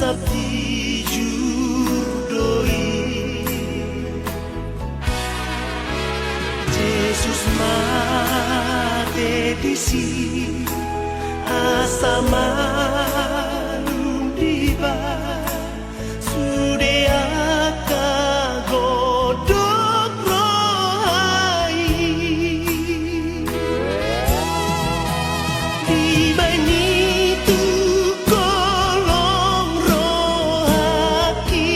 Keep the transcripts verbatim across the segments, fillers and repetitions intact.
Tapi jur do i. Jesus mate disi asa malum dibahen sude angka godok roha i. Dibahen i tu kolong rohangki.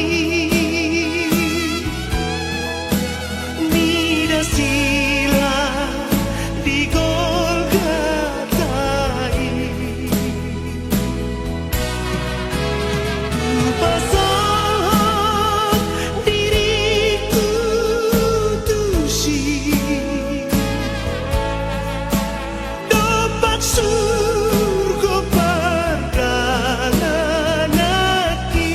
Mida silang di Golgata i. Hupasahat diringku tusi. Dompak surgo pardalananki.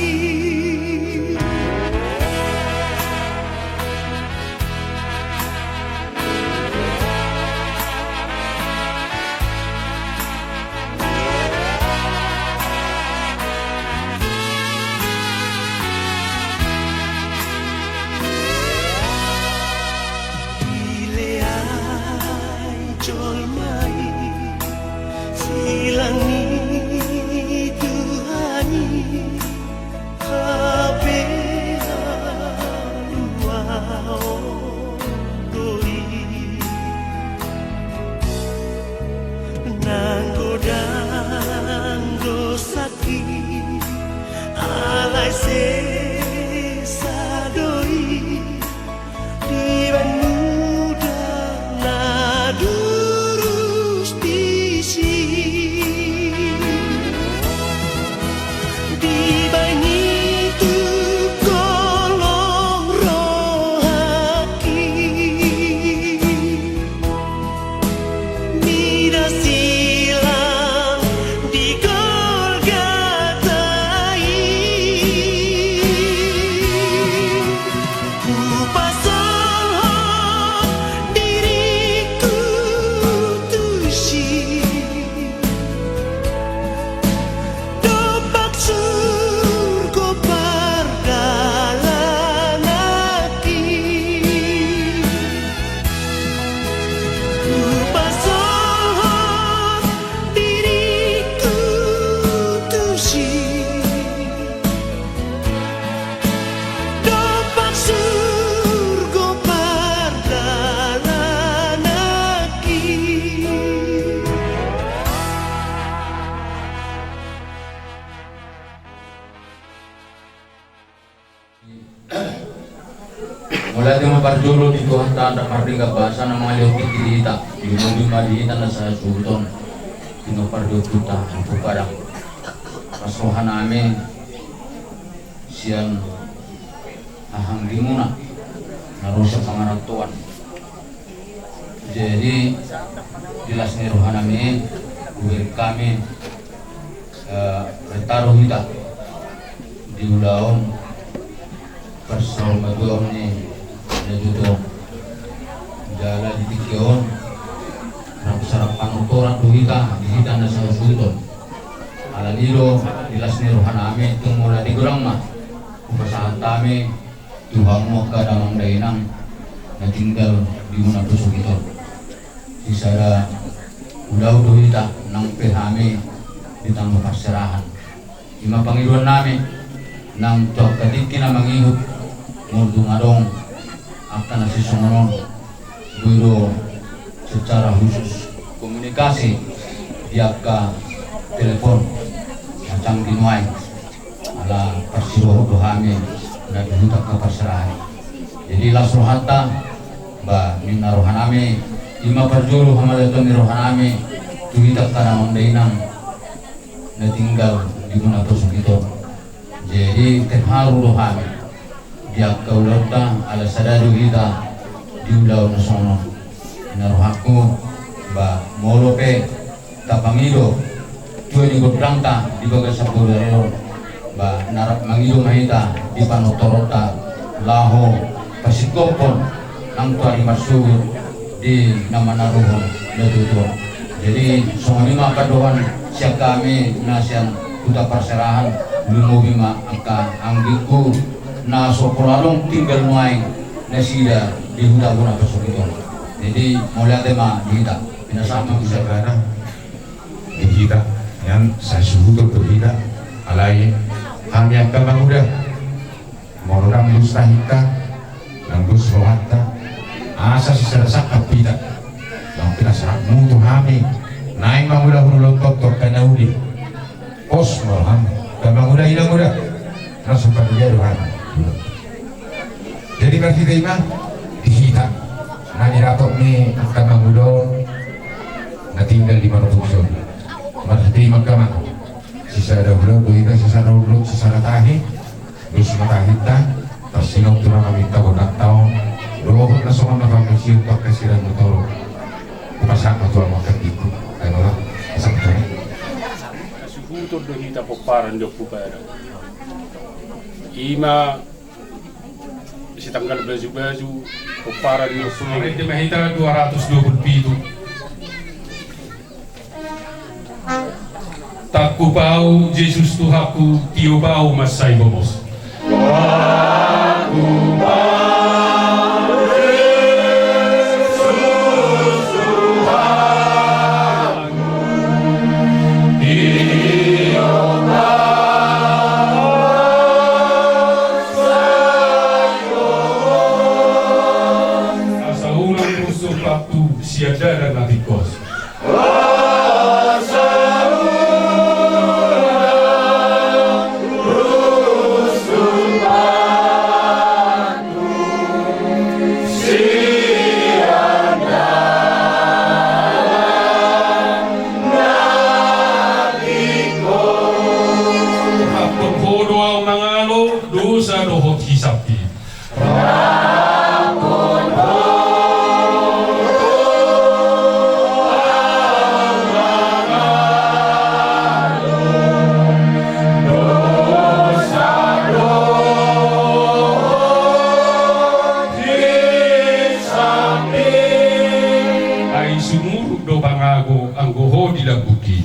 Dileai jolma i silang ni Tuhan i, hape haluaon do i. Nang godang dosa i, alai sesa do i. Dibahen mudar na durus disi. Dibahen i tu kolong rohangki. Mida silang di Golgata i. Hupasahat diringku tusi. Dompak surgo pardalananki. Hupasahat diringku tusi. Dompak surgo pardalananki. Mauliate ma parjolo di Tuhanta na mardenggan basa na mangalehon tingki di hita, di ngolu ma di hita na sahasuhuton. Di na parjolo tu hita tu padang. Las rohanami sian hahaanggi muna na ro sian pangarantoan. Jadi di las ni rohanami, hubereng hami, eh, bertaruh hita di ulaon parsahurmatuaon ni natuatua on. Jala di tingki on rap sarap panuturan do hita di hita na sahasuhuton. Alani do di las ni rohanami tung mauliate godang ma hupasahat hami tu hamu angka damang dainang na tinggal di muna pusok i on. Di sada ulaon do hita nang pe hami di tano parserahan. I ma pangidoannami nang tu angka tingki na mangihut, molo tung adong angka na sisongon on, boi do secara khusus komunikasi di angka telepon na canggih nuaeng. Ala parsirohot do hami na di huta angka parserahan. Jadi las rohanta, ba ninna rohanami, i ma parjolo hamauliateon ni rohanami tu hita angka damang dainang na tinggal di muna pusok i on. Jadi terharu do hami di angka ulaonta, ala sada do hita di ulaon na songon on. Ninna rohangku, ba molo pe tapangido tua ni gondangta di bagasan bodari on, ba na rap mangido ma hita di panortoronta laho pasingkophon nang tu ari marsogot di na manaruhon natuatua on. Jadi songon i ma pandohan sian hami na sian huta parserahan. Lumobi ma angka anggingku na so pola adong tinggal nuaeng nasida di huta bona pasogit on. Jadi mauliate ma di hita. Pinasahat ma bisa. Di hita, nian sasuhuton do hita, alai hami angka manguda, molo ndang dos tahinta, ndang dos rohanta, asa sisada sangkap hita. Ndang pinasahatmu tu hami, naeng mangulahon ulaon tongtong angka na uli. Pos ma roham, angka manguda, ina manguda. Langsung panitia do hami. Jadi marhite i ma di hita na nidapot ni angka manguda on na tinggal di manopuk son. Marhite i ma angka amang, sisada ulaon do hita, sisada ulaon, sisada tahi. Dos ma tahinta, tarsinong tu na maminta godangta on. Dohot na songon na pangasian pangkasiran motor. Hupasahat ma tu amang angka anggingku. Anu lah, pasahat ma. Sasuhuton do hita pomparan di Ompu Padang. I ma sitanggal baju-baju pomparan ni Ompu Padang. Di ma hita dua ratus dua puluh pitu. Tangkup ahu Jesus Tuhanku, tiop ahu mansai gomos. Asa unang runsum patu sian dalan na tingkos. Dosa dohot hisap i. Ai sumurut do pangago anggo ho di lambungki.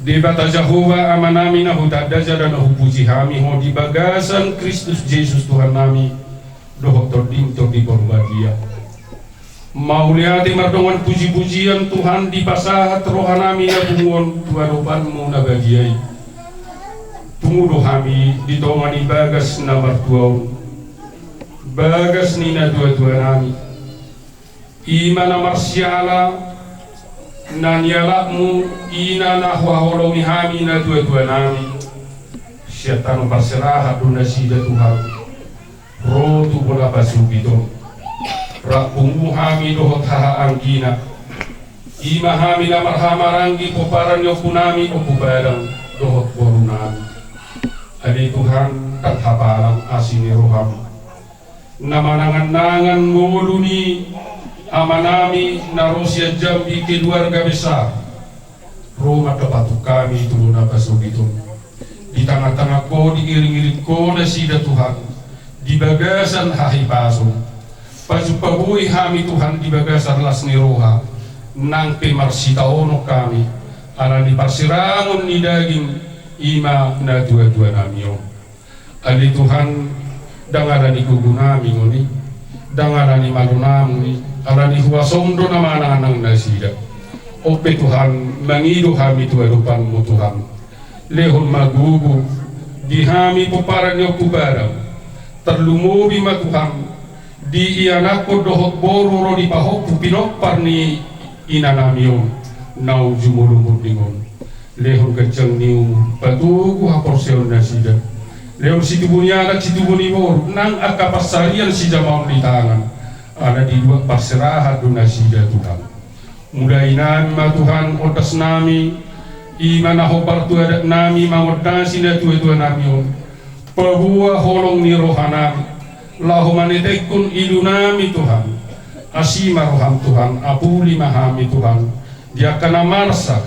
Debata Jahowa Amanami na hutanda jala na hupuji hami Ho di bagasan Kristus Jesus Tuhannami, dohot Tondim Tondi Porbadia. Mauliate mardongan pujipujian Tuhan dipasahat rohanami na pungu on tu adopanMu na badia i. Pungu do hami di tonga ni bagas na martua on, bagas ni natuatuanami. I ma na marsiala na nialapMu, ina na huhaholongi hami natuatuanami. Sian tano parserahan do nasida Tuhan. Ro tu bona pasogit on. Rap pungu hami dohot hahaanggina. I ma hami na marhahamaranggi pomparan ni ompunami Ompu Padang dohot borunami. Ale Tuhan, ndang hapalang asi ni rohaM. Na manangannangan ngolu ni amanami na ro sian Jambi keluarga besar. Ro ma dohot hami tu bona pasogit on. Di tangah-tangah Ho, diiring-iring Ho nasida Tuhan, di bagasan hahipason. Pajumpang boi hami Tuhan di bagasan las ni roha, nang pe marsitaonon hami, ala ni parsirangon ni daging, i ma natuatuanami on. Ale Tuhan, ndang ala ni gogonami ngoni, ndang ala ni malonami ngoni, ala ni huasoM do na manangannang nasida. On pe Tuhan, mangido hami tu adopanMu Tuhan. Lehon ma gogo di hami pomparan ni Ompu Padang. Tarlumobi ma Tuhan, di ianakhon dohot boru ro di pahompu pinompar ni inanami on, na uju molo munding on. Lehon ganjang ni umur, patogu haporseaon nasida. Lehon situbu ni anak, situbu ni boru, nang angka pansarian sijamaon ni tangan. Ala di luat parserahan do nasida Tuhan. Mulai nami ma Tuhan ondasnami, i ma na hombar tu adatnami mangondasi natuatuanami on. Paboa holong ni rohanami, laho manetekkon ilunami Tuhan. Asi ma rohaM Tuhan, apuli ma hami Tuhan. Di angka na marsak,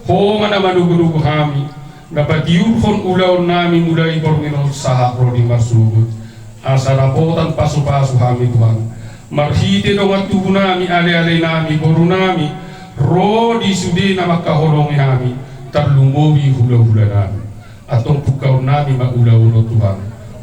Ho ma na manogunogu hami, na patiurhon ulaonnami mulai borngin on sahat ro di marsogot, asa dapotan pasupasu hami Tuhan, marhite dongan tubunami, alealenami, borunami, ro di sude na mangkaholongi hami, tarlumobi hulahulanami. Antong pungkaonnami ma ulaon on Tuhan,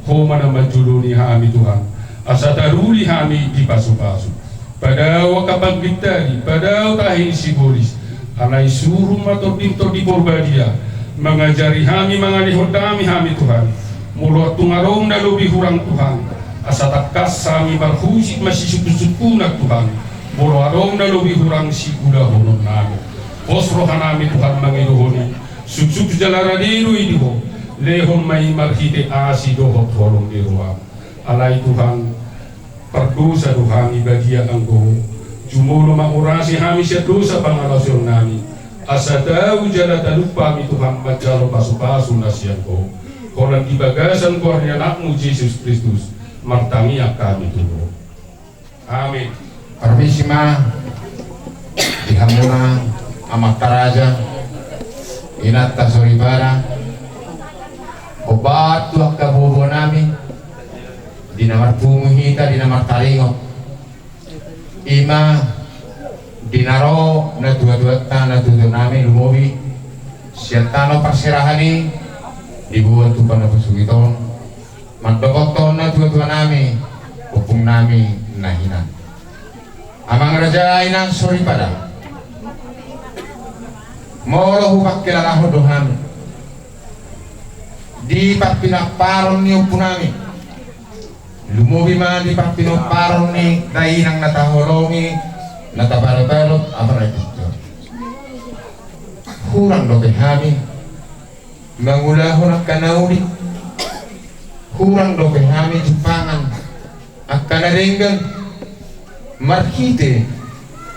Ho ma na manjoloni hami Tuhan, asa taruli hami dipasupasu. Padao angka panggintari, padao tahi ni sibolis, alai suru ma Tondim Tondi Porbadia mangajari hami, mangalehon hami, hami Tuhan. Molo tung adong na lobi hurang Tuhan, asa tangkas hami marhusip masisungkunsungkunan Tuhan. Molo adong na lobi hurang siulahononnami, pos rohanami Tuhan mangidohon i. Suksuk jala rade do i di Ho, lehon ma i marhite asi dohot holong ni roham. Alai Tuhan, pardosa do hami badia anggo Ho. Jumolo mangurasi hami sian dosa pangalaosionnami, asa tau jala talup hami Tuhan manjalo pasupasu na sian Ho. Holan di bagasan goar ni Anakmu Jesus Kristus, martangiang hami tu Ho. Amin. Permisi ma di hamuna amanta raja, inanta soripada, obat tu angka boboanami, di na marpungu hita, di na martaringot. Ima di na ro natuatuanta, natuatuanami lumobi sian tano parserahan i, diboan tu tano pasogit on. Mandohothon na tuatuanami, ompungnami na hinan. Amang raja, inang soripada, molo hupangkilalahon do hami di parpinamparon ni ompunami, lumobi ma di parpinamparon ni dainang na taholongi, na taparepelot, apalagi hurang dope hami mangulahon angka na uli, hurang dope hami jumpangan angka na denggan marhite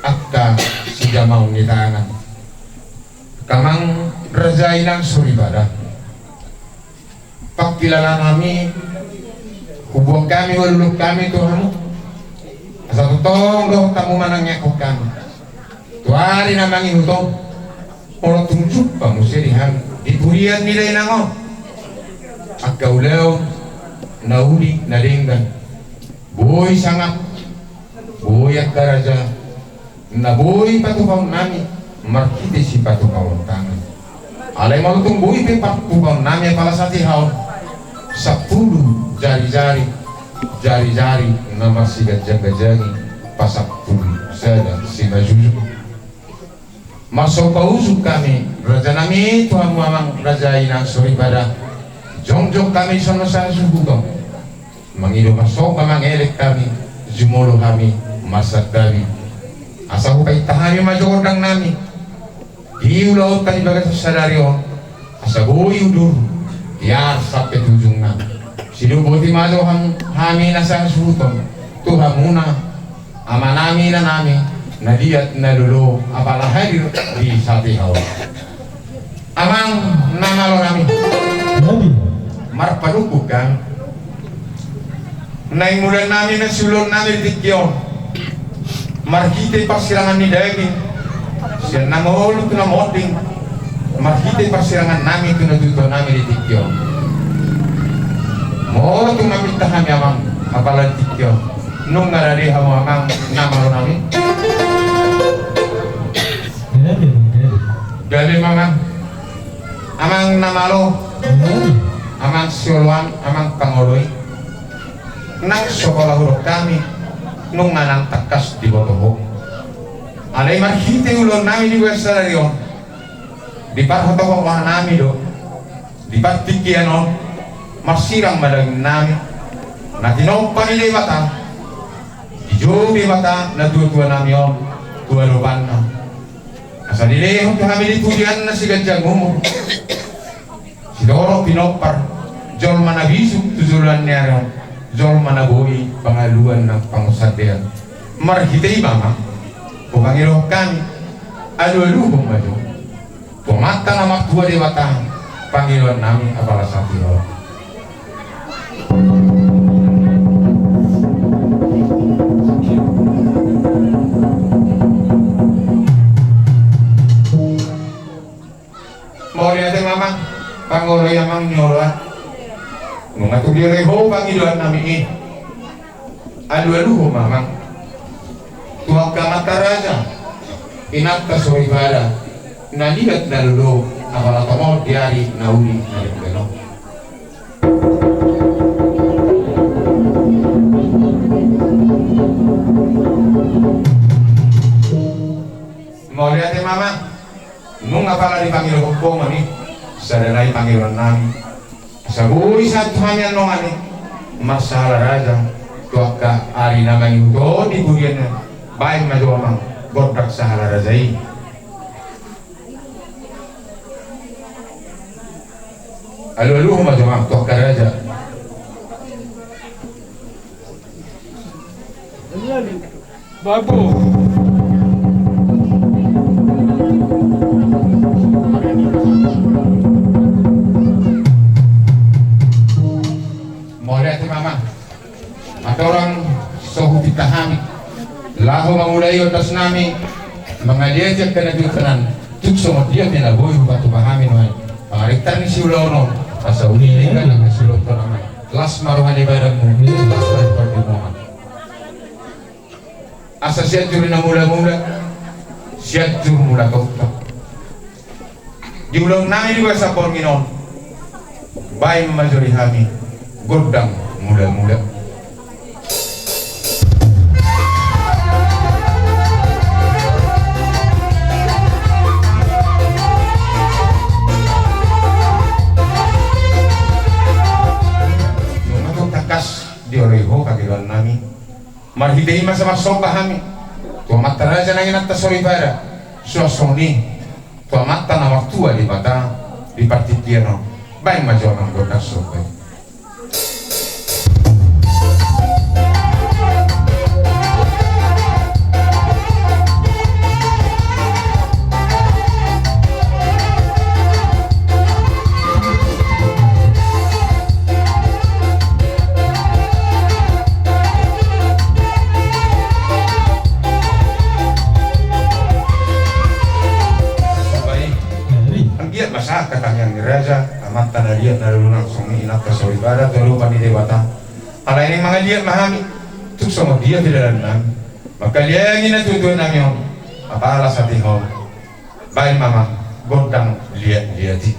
angka sijamaon ni tangan. Amang raja, inang soripada, pangkilalaan hami, huboan hami, hualulon hami tu hamu, asa tongtong dohot hamu manangianghon hami. Tu ari na mangihut on, molo tung jumpa muse di hami di purian ni dainang on angka ulaon na uli na denggan, boi sangap, boi angka raja, na boi patupaonnami marhite sipatupaon tangan. Alai molo tung boi pe patupaonnami apala satiha on, sampulu jarijari, jarijari na marsiganjangganjang i pasampulu sada simanjujung. Marsomba ujung hami, rajanami, tu hamu amang raja, inang soripada, jongjong hami songon sasuhuton. Mangido marsomba mangelek hami, jumolo hami marsantabi. Asa hupainta hami ma jo gondangnami di ulaonta di bagasan sadari on, asa boi udur di ari sampe tu ujungna. Sidung boti ma jo ham-, hami na sasuhuton tu hamuna amanami, inanami, na liat na lolo apala hadir di satiha on. Amang na malonami, marpanungkun hami. Naeng mulaannami na siulaonnami di tingki on marhite parsirangan ni daging, sian na mangolu tu na monding, marhite parsirangannami tu natuatuanami di tingki on. Molo tung maminta hami amang apala di tingki on, nunga rade hamu amang na malonami? Gabe ma amang. Amang na malo, amang sioloan, amang pangoloi. Nang so pola hudok hami, nunga nang tangkas diboto ho. Alai marhite ulaonnami di bagasan sadari on, diparhotohon rohanami do di partingkian on, marsirang ma dagingnami na tinompa ni Debata, dijou Debata natuatuanami on tu adopanna. Asa dilehon tu hami di purianna siganjang umur, sitorop pinompar, jolma na bisuk tu joloan ni ari on, jolma na boi pangaluan nang pangunsandean. Marhite i ma amang, hupangidohon hami, alualuhon ma jo tu Amanta na martua Debata pangidoannami apala satiha on. Mauliate ma amang, pangoloi amang ni oloan. Nunga tung dioloi ho pangidoan nami i. Alualuhon ma amang tu angka amanta raja, inanta soripada, na liat na lolo, apala tongon di ari na uli na denggan on. Mauliate ma amang. Nunga pala dipangidohon ho ma i sada nai pangidoan nami. Asa boi sahat tu hami annon i marsahala raja tu angka ari na mangihut on di pudi on. Baen ma jo amang gondang sahala raja i. Alualuhon ma jo amang tu angka raja. Babo. Mauliate ma amang. Andorang so hupinta hami laho mamulai ondas nami mangaliati angka na tutu on, tung songon dia pe na boi hupatupa hami nuaeng pangarektan ni siulaon on, asa uli ni angka siulaon on amang. Las ma roha ni badanmu, las ma roha ni badanmu. Asa Sianjur na mulamula, Sianjur mula tongtong. Di ulaon nami di bagasan borngin on, baen ma jo di hami gondang mulamula. Nunga tung tangkas dioloi ho pangidoan nami. Marhite i ma asa marsomba hami tu amanta raja nang inanta soripada, suang songon i tu Amanta na martua Debata di partingkian on. Baen ma jo amang gondang somba i. Anggiat ma sahat tu tangiang ni raja, amanta na liat na lolo nang songon i inanta soripada tu adopan ni Debata. Alai naeng mangaliat ma hami, tung songon dia pe dalan nami. Mangaliangi na tuatua nami on, apala satihon. Baen ma amang gondang liatliat i.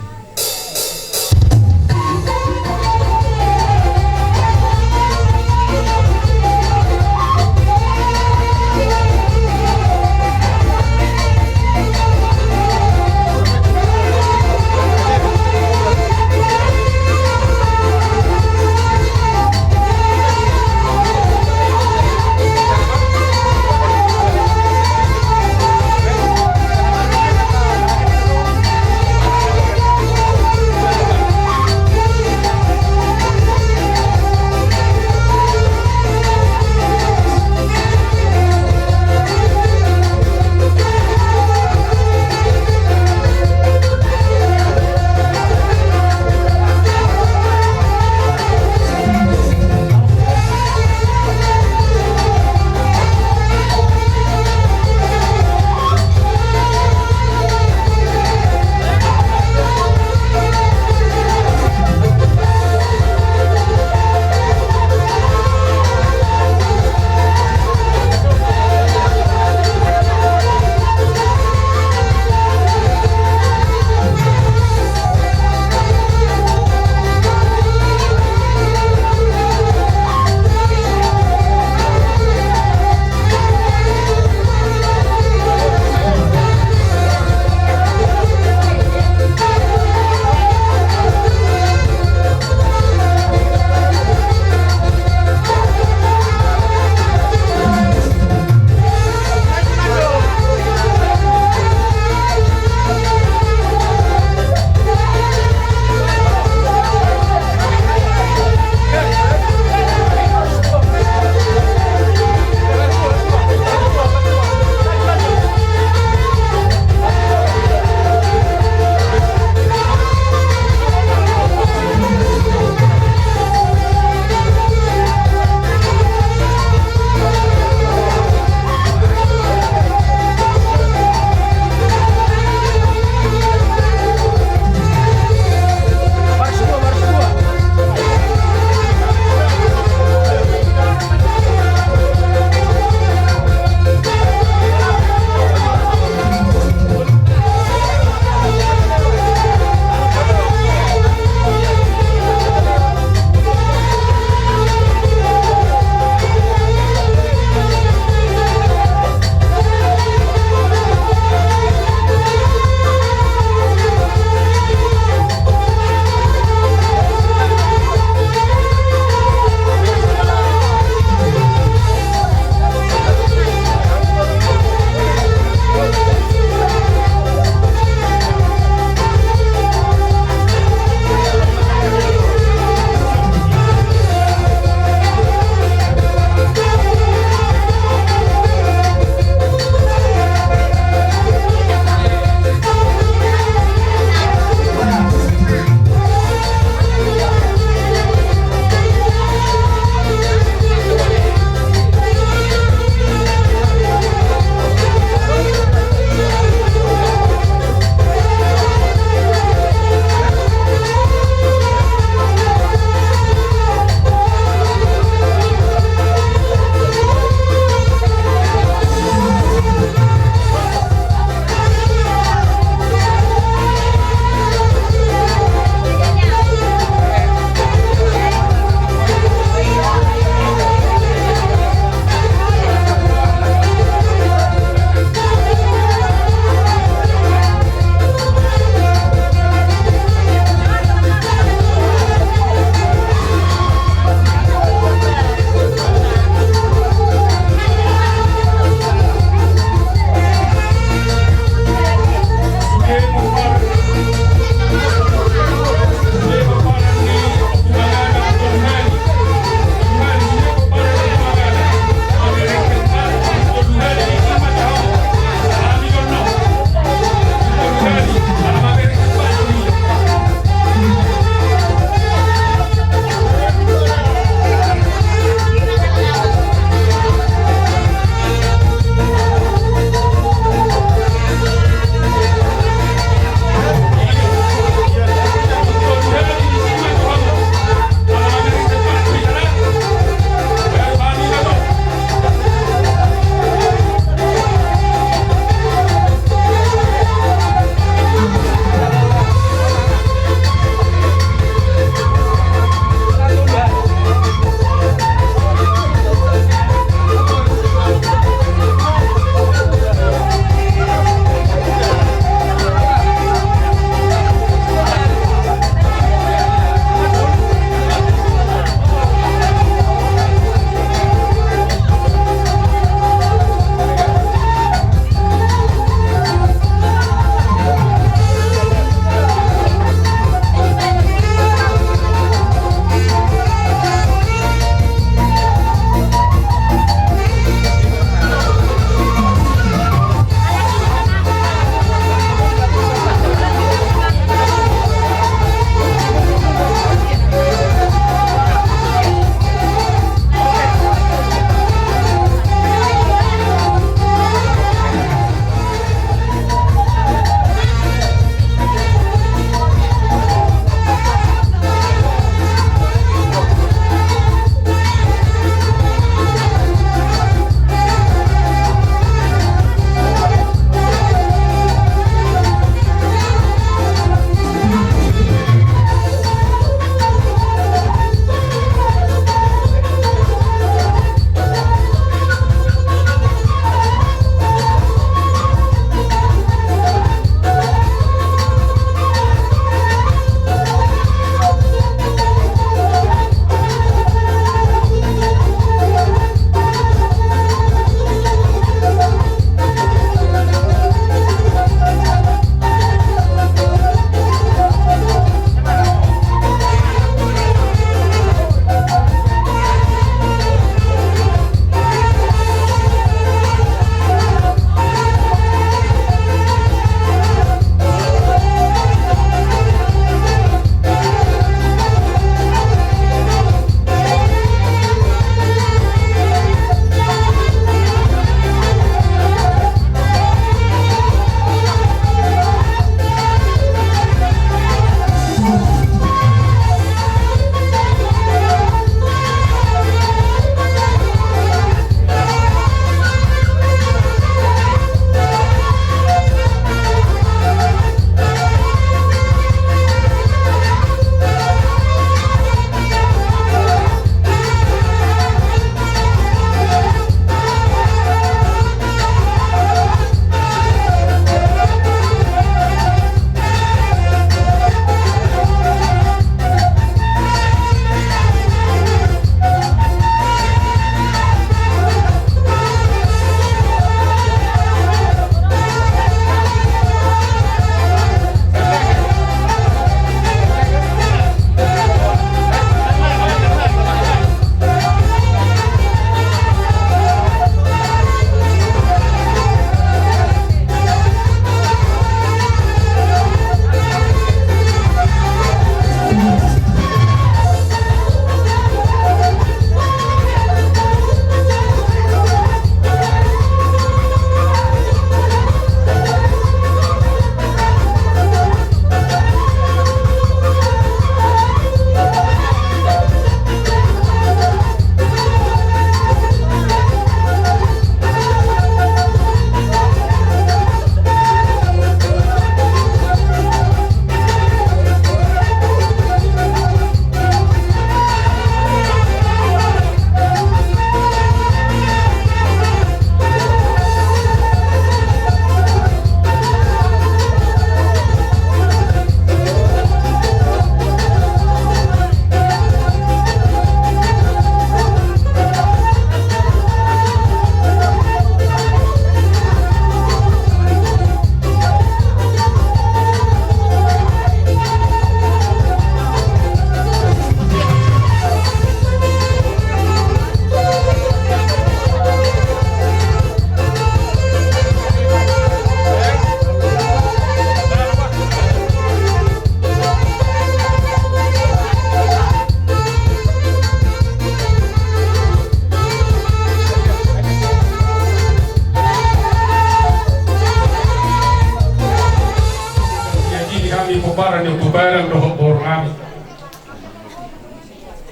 Pomparan ni ompu balang dohot boru nami.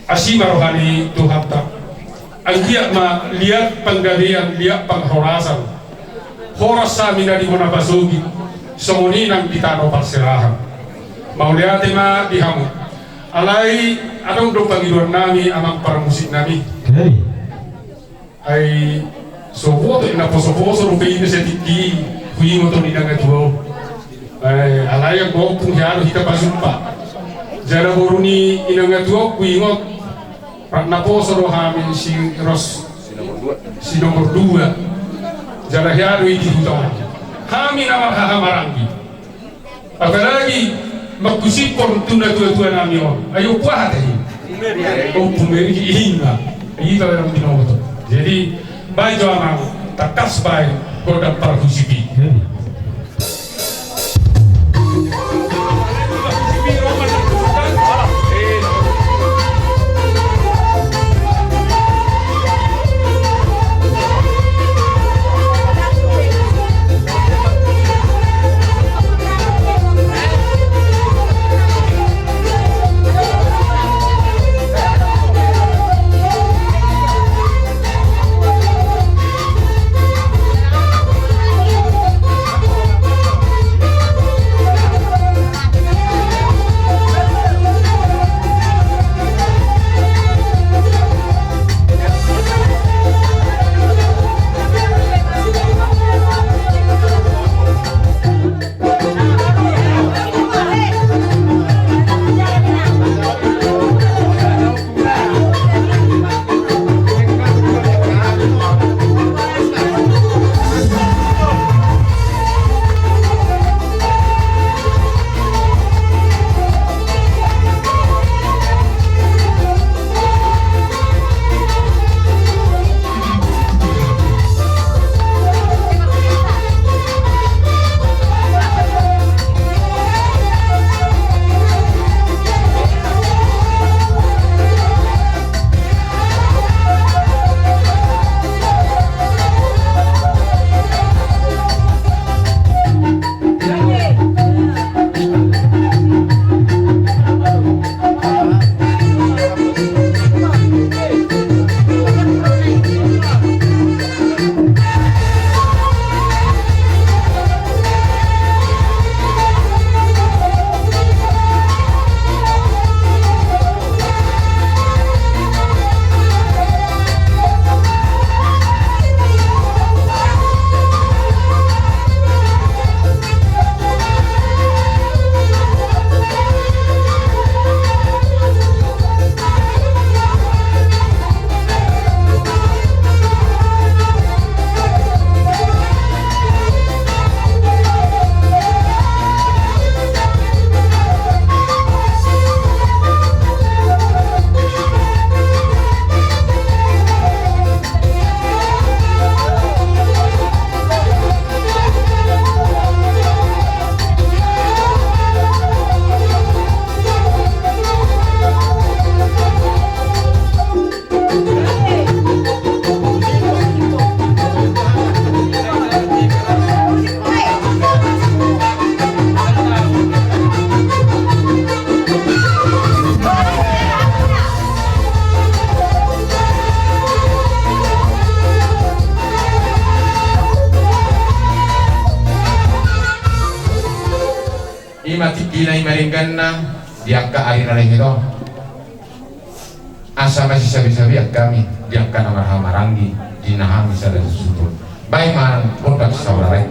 Asi ma roha ni Tuhanta. Anggiat ma liat panggabean, liat panghorasan. Horas hami na di bona pasogit, songon i nang di tano parserahan. Mauliate ma di hamu. Alai adong do pangidoan nami amang parmusik nami. Hei. Ai so boto i na poso-poso dope i na satingki huingot on inang atua. Ai alai anggo ompung hea do hita pasumpa. Jala boru ni inang atua huingot. Rap na poso do hami si ros si nomor dua. Jala hea do i di huta on. Hami na marhaha maranggi. Apalagi mangkusiphon tu natua-tua nami on. Ai ompu aha tahe i? Ompu Meri i ma. Ai ita dalam binoto. Jadi baen jo amang, tangkas baen gondang parhusip i. I ma tingkina, i ma dengganna di angka ari na lengit on. Asa masisabisabian hami di angka na marhahamaranggi di na hami sada susuton. Baen ma gondang saurare.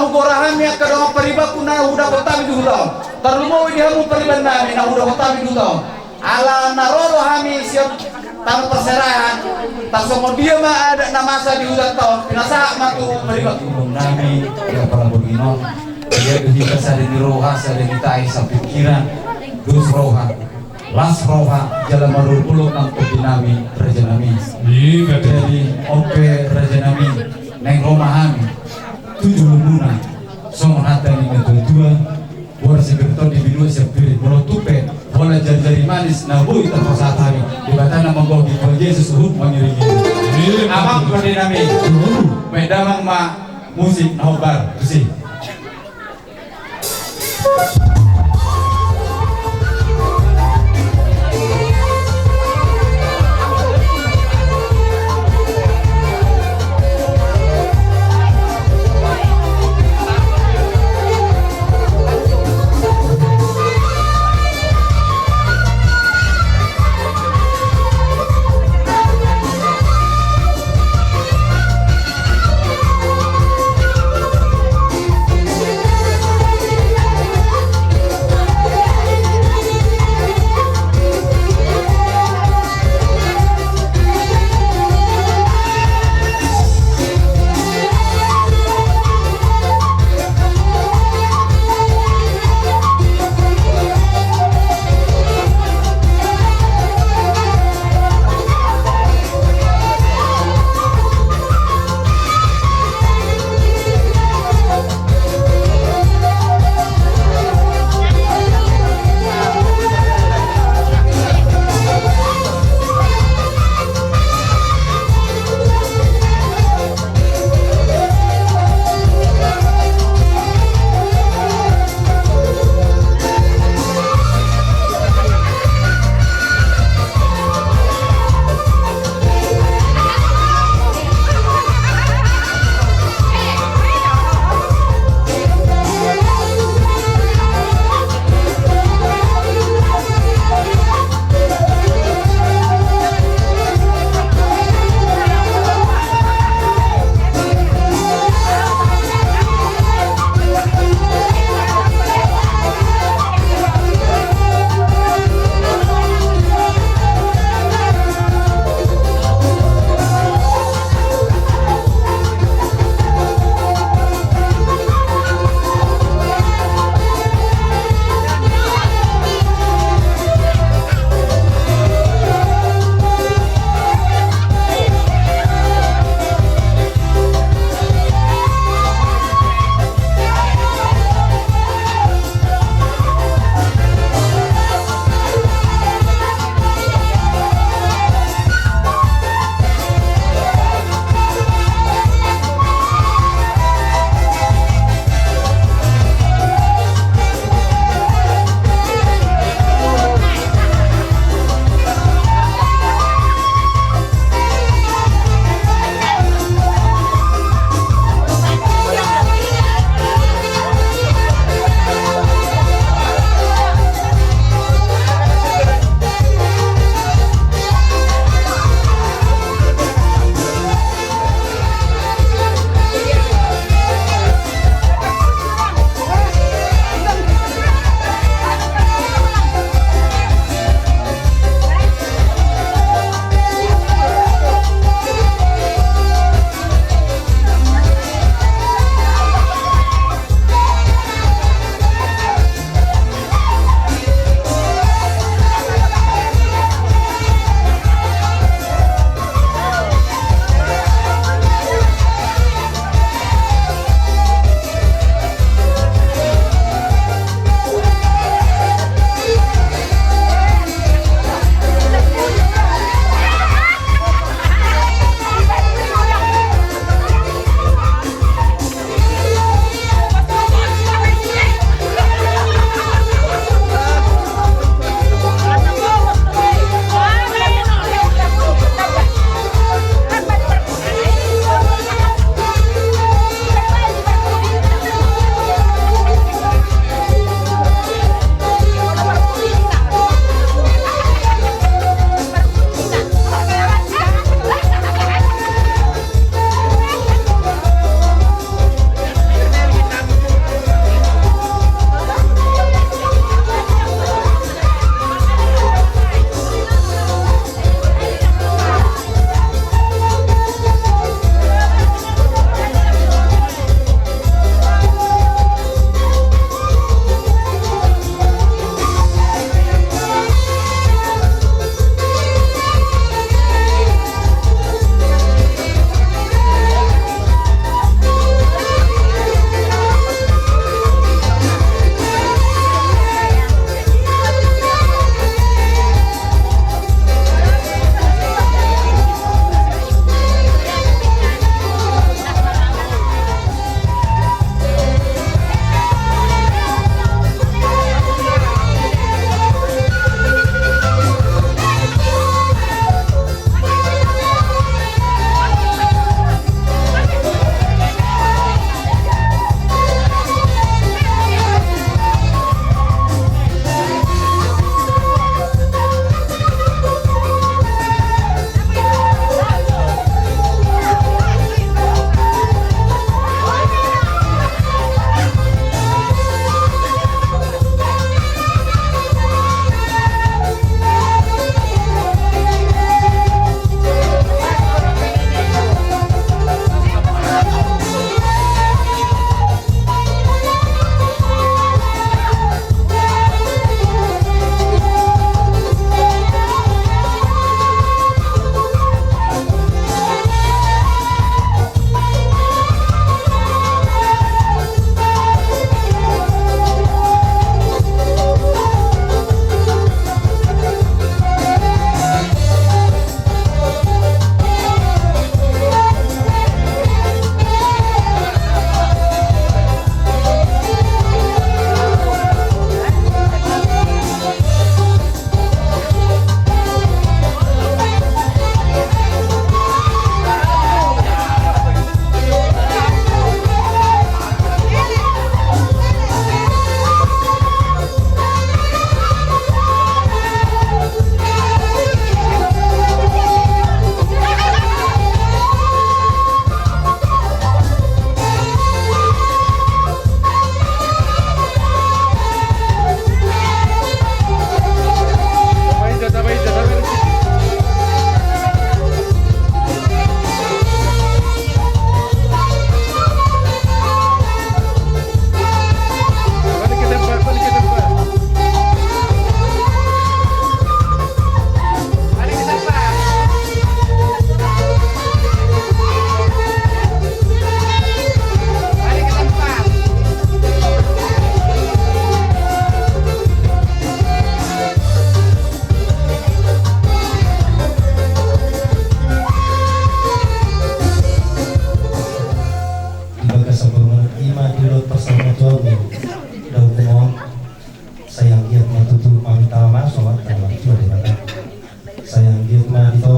Gora hami angka dongan paribanku na hudapot hami di huta on. Tarlumobi di hamu pariban nami na hudapot hami di huta on. Ala na ro do hami sian tano parserahan, tarsongon dia ma adat na masa di hutanta on, pinasahat ma tu paribanku. Nami, ia pala borngin on, ia do hita sada ni roha, sada ni tahi, sapingkiran, dos roha, las roha, jala marolopolop nang tondi nami, raja nami. Iya, betul. Jadi, oke, raja nami, naeng ro ma hami tu jolomuna, songon hata ni natuatua, boras ni Beriton di binua sian pirit, molo tung pe, bola jari-jari manis, na boi tarpasahat hami, Debata na manggohi, Tuhan Jesus, huhut mangiringi. Iya, betul. Amang pande nami, baen damang ma musik na hombar, tusi.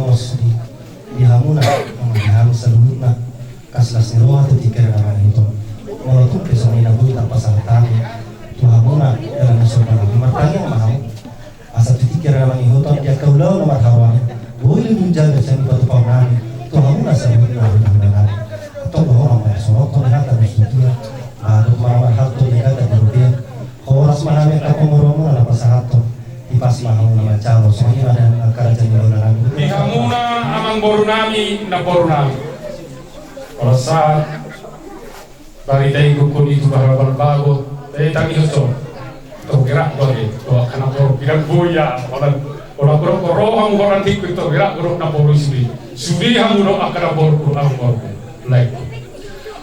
Di, di hamuna, di hami saluhutna, kaslas ni roha tu tingki na mangihut on. Molo tung pe songon i na boi tapasahat hami tu hamuna, dalan na somba nami, martangiang ma hamu. Asa tu tingki na mangihut on di angka ulaon na marharoan i, boi leleng jagar sian i patupaon nami tu hamuna saluhutna, hamuna nami. Antong dohonon ma songon on hata na sudia, adong ma marhalto di hata di robean. Horas ma hami angka pangurupion na pasahathon. Tipas ma hamu na manjalo, songon i ma nang angka raja ni bola nami. Di hamuna amangboru nami, namboru nami. Horas sahat. Barita i gokhon i tu bahara balbago. Eh, tadi hotso. Togerak bage. Dohot angka namboru bilang boya. Holan, holan, holan, holan, holan, holan, holan, holan, namboru sude. Sude hamu dohot angka namboru, amangboru. Lae.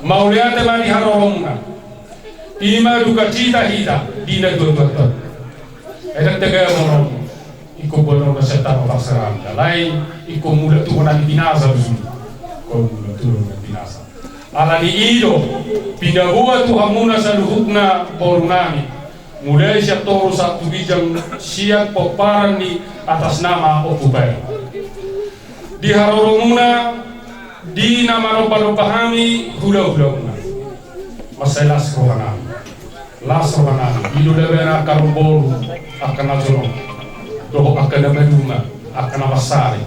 Mauliate ma di haroromuna. Ima dukacita hita di na tuatua. Edak tega mono ingkon boanon na sian tano parserahan, alai ingkon mulak tu na binasa do sude. Ingkon mulak tu na binasa. Alani i do pinaboa tu hamuna saluhutna boru nami, mulai sian toru sahat tu ginjang, sian pomparan ni atas nama Ompu Bae. Di haroromuna, di na manombanomba hami hulahulamuna. Mansai las rohanami. Las rohanami. I do labana angka na umboru, angka na jonok, dohot angka na maduma, angka na mansari.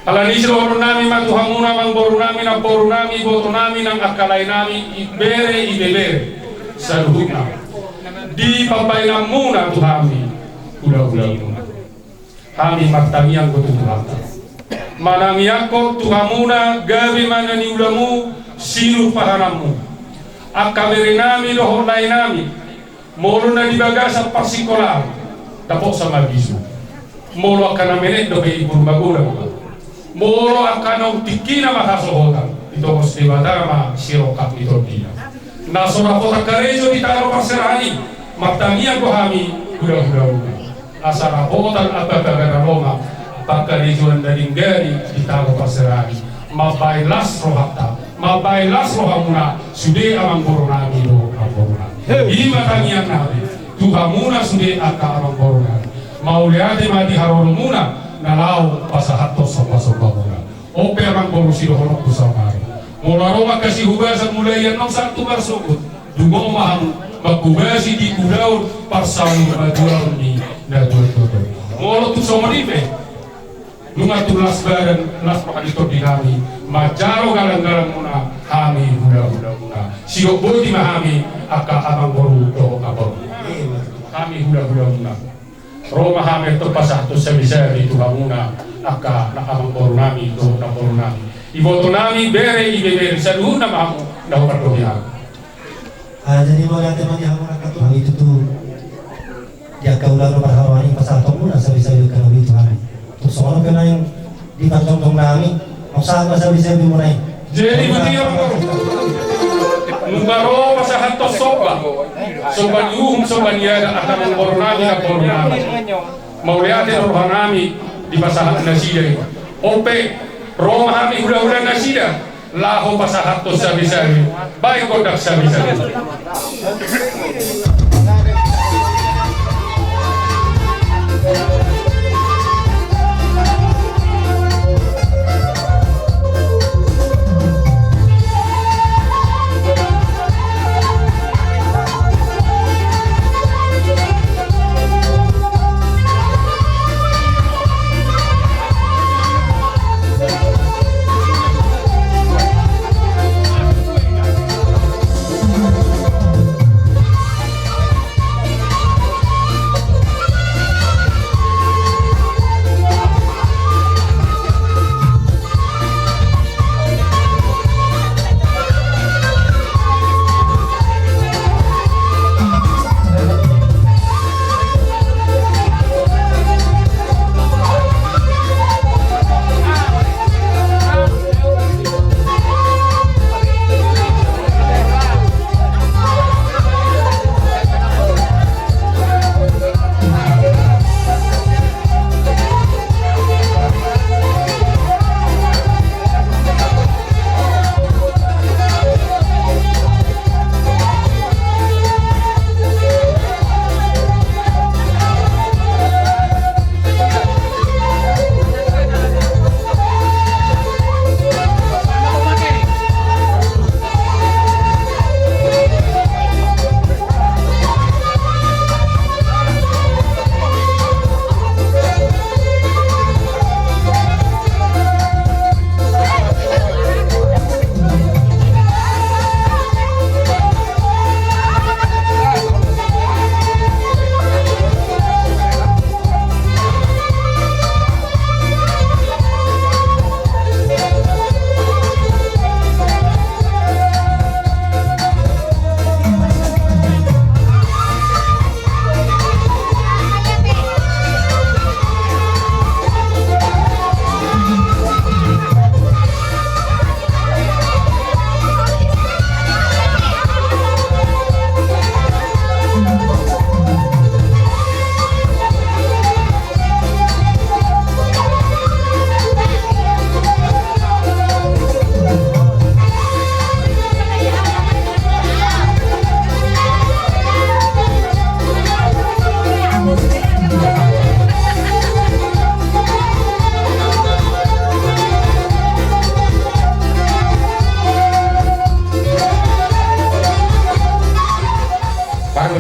Alani i sidohononnami ma tu hamuna, amangboru nami, namboru nami, iboto nami, nang angka lae nami, ibebere, ibebere, saluhutna. Di pambaenanmuna tu hami hulahulamuna. Hami martangiang do tu Tuhanta. Manangianghon tu hamuna gabe ma na niulamu, sinur pahananmu. Angka berenami dohot laenami, molo na di bagasan parsikolaan, dapot sama bisu. Molo angka na menek dope i pur magodang. Molo angka naung tingkina ma hasohotan, ditongos Debata ma sirongkap ni tondina. Na so dapotan karejo di tano parserahan i, martangiang do hami hulahulamuna. Asa dapotan ambabaga na lomak, pangkarejoan na denggan i di tano parserahan i. Mambaen las rohanta, mambaen las rohamuna, sude amangboru nami dohot namboru nami. Ima tangiangnami tu hamuna sude angka amangboru nami. Mauliate ma di haroromuna na laho pasahathon sombasombamuna. On pe amangboru sidohononku saonari. Molo adong angka sihubasan mulai annon sahat tu marsogot, dungo ma hamu manghubasi di ulaon parsaurmatuaon ni natuatua. Molo tung songon i pe, nunga tung las badan, las roha ni tondinami, manjalo galanggalangmuna hami hulahulamuna. Sidok boti ma hami angka amangboru dohot namboru. Hami hulahulamuna. Ro ma hami antong pasahathon sabesabe tu hamuna angka na amangboru nami dohot namboru nami, iboto nami, bere, ibebere, saluhutna ma hamu na hupardohi hami. Ah, jadi mauliate ma di hamuna angka tu hami tutu. Di angka ulaon na parharoan i pasahathonmuna sabesabe angka na boi tu hami. Tung songon on pe naeng di parjongjongnami, mauliate ma sabesabe muna i. Jadi boti amangboru, nunga ro pasahathon somba, somba ni uhum, somba ni adat, angka amangboru nami, namboru nami. Mauliate do rohanami dipasahat nasida i. On pe ro ma hami hulahula nasida laho pasahathon sabesabe. Baen gondang sabesabe.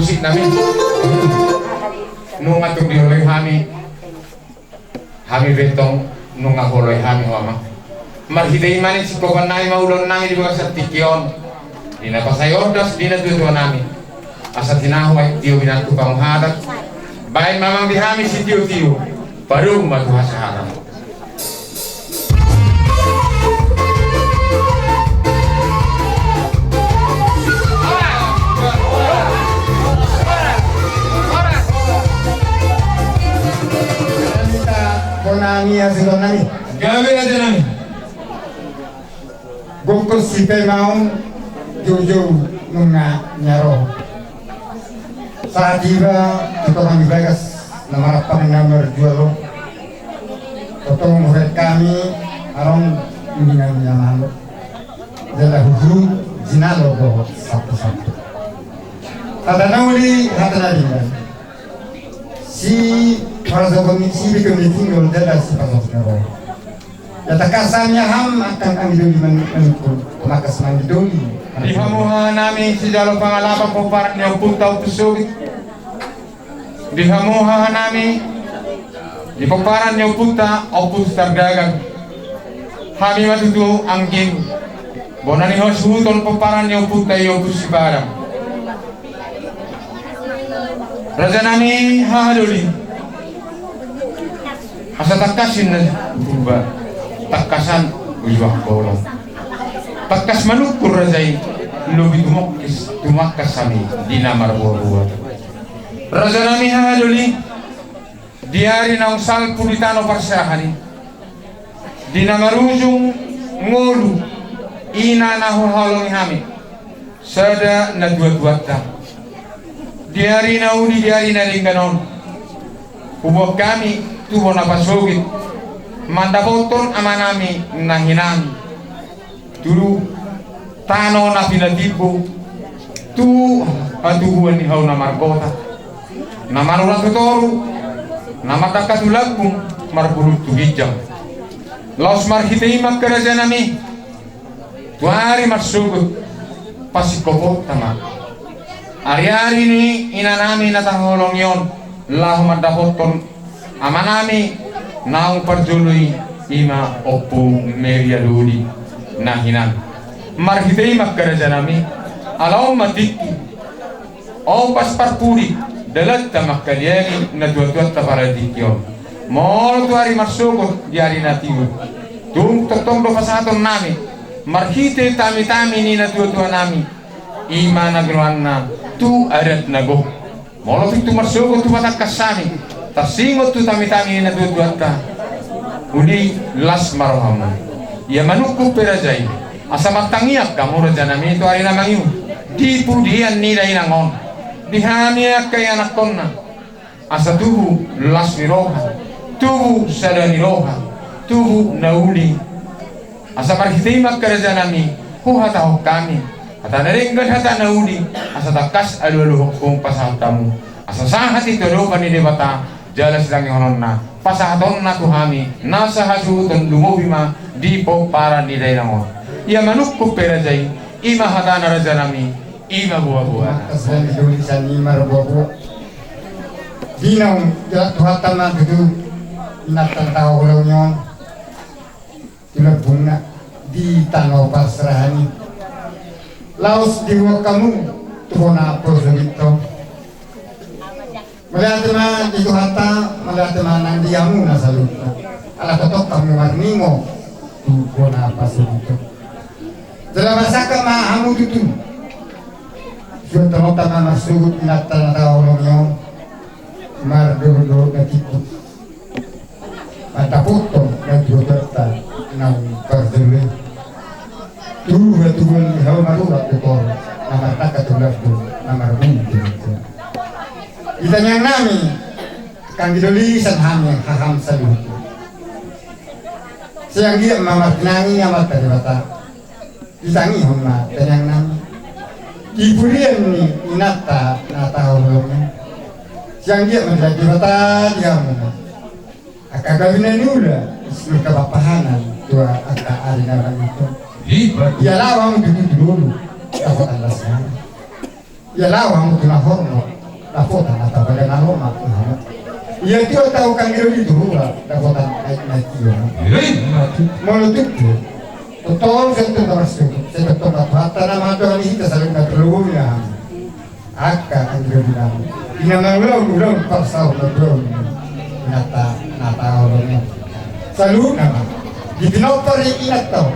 Nami, nunga tung dioloi hami. Hami be tong nunga huoloi hami ho, Amang. Marhite i ma ni singkopan nami ma ulaon nami di bagasan tingki on, di na pasahat ondas di natuatua nami. Asa tinahu aek tio binantu panguhatan. Baen ma, Amang, di hami sitiotio. Padomu ma tu hasahatan. Gabe, raja nami. Gokhon sipemaon, joujou nunga niarohon. Sahat iba tu tonga ni bagas na marampang na marjual on. Tongtong hubaen hami adong uli na niaman on. Jala huhut jinalo dohot sapusapus. Hata na uli, hata na denggan. Sipasogot ni, sibege ni singgol jala sipasogot ni roha. Ia tangkas hami, Amang, angka anggi doli, manungkun tumangkas ma anggi doli. Di hamu haha nami sijalo pangalapan pomparan ni ompunta Ompu Sogit. Di hamu haha nami di pomparan ni ompunta Ompu Sitardagang. Hami ma tutu anggim bona ni hasuhuton pomparan ni ompunta i Ompu Sipadang. Raja nami haha doli. Asa tangkas inna Purba, tangkasan ujua bolon. Tangkas manungkun raja i, lobi tumongkis, tumangkas hami di na marboaboa. Raja nami haha doli, di ari naung salpu di tano parserahan i, di na marujung ngolu, ina na huhaholongi hami sada natuatuanta. Di ari na uli, di ari na denggan on, huboan hami tu bona pasogit mandapothon amanami na hinan tu tano na pinatimbo, tu hatubuan ni hau na margota, na marurat tu toru, na mandangka tu lambung, marpurut tu ginjang. Laos marhite i ma, angka raja nami, tu ari marsogot pasingkoponta ma ariari ni inanami na tahaholongi on, laho mandapothon amanami naung parjolo i, i ma Ompu Meriadoli na hinan. Marhite i ma, angka raja nami, ala on ma tingki, ombas parpudi dalanta mangkaliangi natuatuanta pala tingki on. Molo tu ari marsogot di ari na tiur, tung tongtong do pasahaton nami marhite tamitami ni natuatua nami, i ma na goarna tu adat na gok. Molo pintu marsogot tu patangkas hami, tarsingot tu tamitami ni natuatuanta, uli las ma rohamu. Ia manungkun pe raja i, asa martangiang hamu raja nami tu ari na mangihut di pudian ni dainang on, di hami angka ianakhonna, asa tubu las ni roha, tubu sada ni roha, tubu na uli. Asa marhite i ma, angka raja nami, huhatahon hami hata na denggan, hata na uli, asa tangkas alualuhon hamu pasahat hamu, asa sahat i tu adopan ni Debata jala sitangihononna pasahatonna tu hami nasa hasuhuton, lumobi ma di pomparan ni dainang on. Ia manungkun pe raja i, i ma hatana raja nami, i ma boaboana. Asa ni doli sani marboaboa. Di naung jala Tuhanta ma tutu inanta na tahaholongi on tu lambungna di tano parserahan i. Laos diboan hamu tu bona pasogit on. Mauliate ma di Tuhanta, mauliate ma nang di hamuna saluhutna. Ala tongtong hamu marningot tu bona pasogit on. Jala marsangkap ma hamu tutu. Suan tongonta ma marsogot inanta na tahaholongi on, mardolok-dolok na tingki, mandapothon natuatuanta naung parjolo i. Tu hatubuan ni hau marurat tu toru, na mardangka tu lambung, na marbulung tu ginjang. Di tangiang nami, anggi doli, sian hami haham saluhutna. Sai anggiat ma martinangi Amanta Debata. Ditangihon ma tangiang nami di pudian ni inanta na tahaholongi on. Sai anggiat ma dilehon Debata di hamuna angka gabe na niula, sian angka pahanan tu angka ari na mangihut on. Ia laho hamu tutu tu na dulu, dapotan las ni hami. Ia laho hamu tu na horbo, Dapotan na tabaga na lomak. Ia tua tau kan giro di tua dapotan naik naik io. Molo tutu. Totol sentong tamasuk. Sentong tomat hatta nama doang hita saling na terlubung ya. Angka kan giro di nama. Ina mangulong ulong parsau na doang. Nata nata olong. Salu nama. Di pinopar inat tau.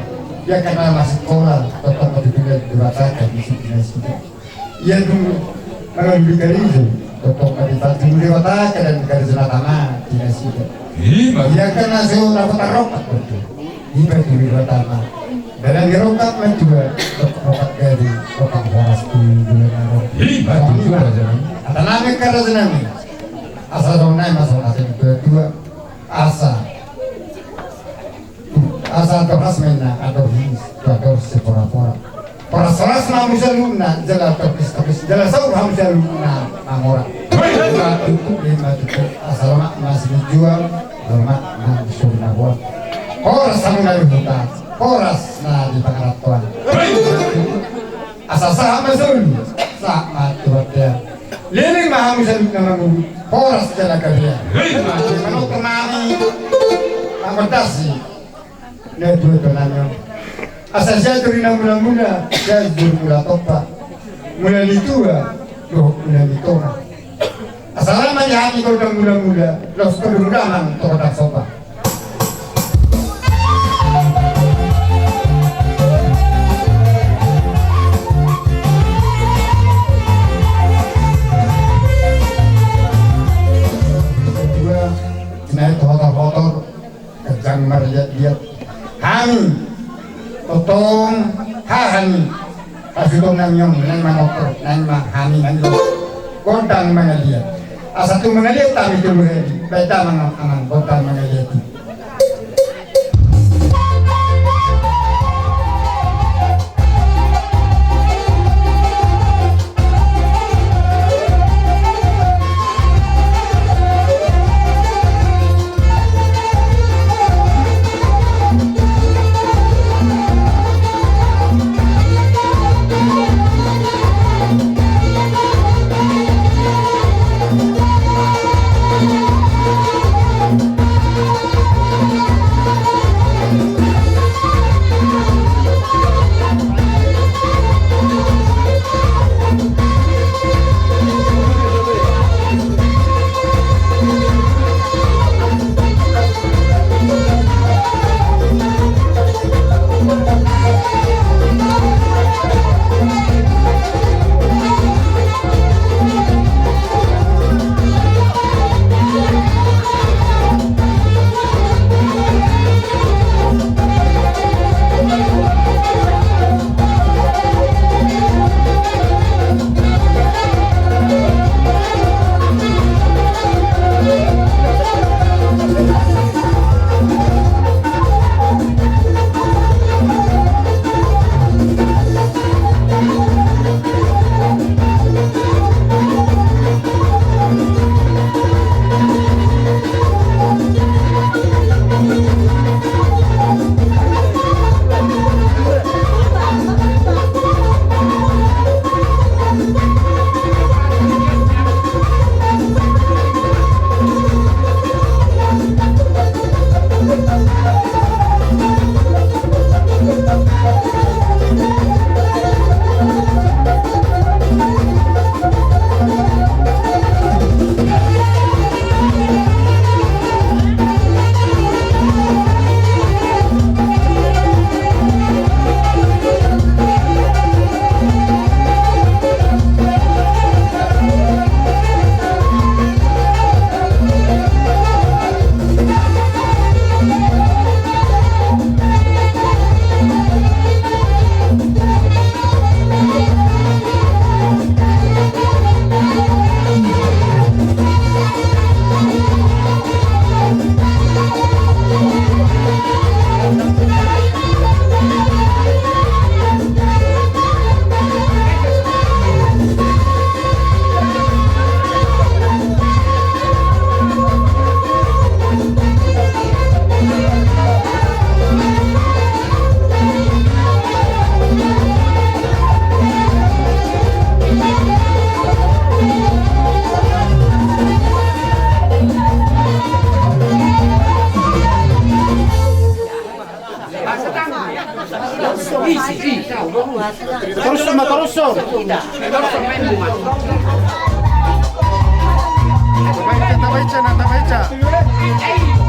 Ia karena masih sekolah. Totol mati tinggal di rumah sakit di sini. Ia dung mangalului karejo, totong ma dipatudu Debata angka dan karejo na tama di nasida. Ia kan na so dapotan rongkap tutu. Dipatudu Debata ma. Dalan ni rongkap ma tua, rongkap gari, rongkap horas tu bulan na ro. Hata nami angka raja nami. Asa songon nai ma songon na tua-tua. Asa Asa andor ras ma inna andor his tu andor sipora-pora. Horas-horas ma hamu saluhutna jala tokis-tokis jala saur hamu saluhutna mangora. Ima tutu ima tutu asa lomak ma silinjuang lomak ma suri na boan. Horas hamu na di huta horas na di pangarantoan. Asa sahat ma solu sahat ma tu bontean. Leleng ma hamu saluhutna mangolu horas jala gabe. Manoto ma hami mangondasi na tua-tua nami on. Asa sian tori na mula-mula sian tori mula tompa mula ni tua dohot mula ni tona. Asa lama di hami gondang mula-mula los gondang damang tu gondang somba. Dua, naik hotor-hotor, kejang marliat-liat. Hami, totong, hahami. Pasuton nami on, naeng ma motor, naeng ma hami nami on. Gondang mangaliat. Asa tu mangaliat hami tolu hali. Baik damang amang, gondang mangaliat. Torus ma, torus. Tabaen, tabaen, tabaen.